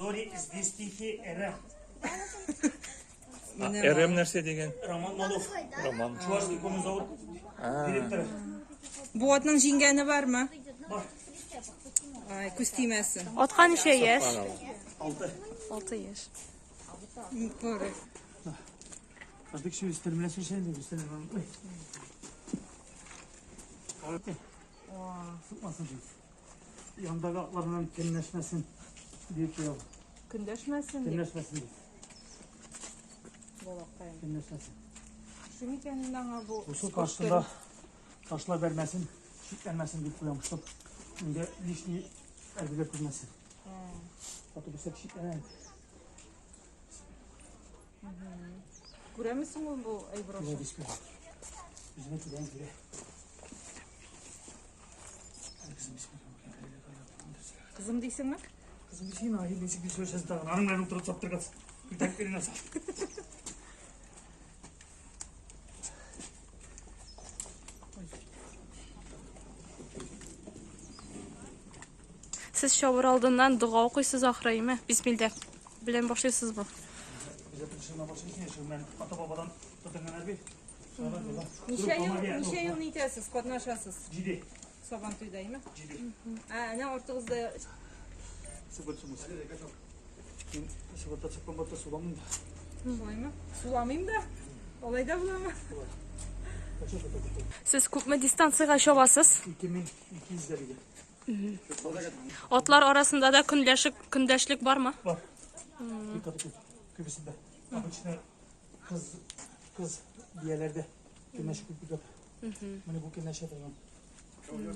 Зори здесь тихий Эрем. Эрем нәрсә дигән? Роман Малов. Роман. Чувашский конный директоры. Бу атның җиңгәне бармы? Бар. Ай, күз тимәсен. Атка ничә яшь? 6. 6 яшь. Күрә. Artık şu üstlerine şey de üstlerine. Sıkmasın diye. Yandaki atlarından kinleşmesin diye şey yok. Көндәшмәсен дип. Kinleşmesin diye. Балакаем. Kinleşmesin. Şu микән инде аңа бу? Usul karşısında taşlar vermesin, şiklenmesin diye koyamıştım. Şimdi lişni elbise kırmasın. Otobüse şiklenelim. Күрәмесең ул бу әйбер Güzel аша? bir Yüzüne tülen güle. Hadi kızım bismillah. Кызым дисеңме? Kızım bir şey mi? Hayır, neyse bir söyleseniz daha. Hanım ben oturup saptır katsın. Bir dakika eline sal. Сез чабыр алдыннан дога укыйсыз ахры, име? Бисмилла белән башлыйсызмы? Bize dışına başka yaşıyorum ben. Ata babadan tutanlar bir. Ничә ел, ничә ел нитәсез, катнашасыз? Ciddi. Сабан туйда, име? Ciddi. Ә, әнә артыгызда Sıfır sumuz. Sıfırda çıkmamda sulanmayayım da. шулаймы? Суламыйм да. Алай да буламы? Сез күпме дистанциягә чабасыз? 2200 derece. Атлар арасында да көнләшек, көндәшлек бармы? Var. Dikkat et. Kübesinde. Обычно kız kız diyelerde güneş küpü Hani bu güneş yapalım. Şöyle.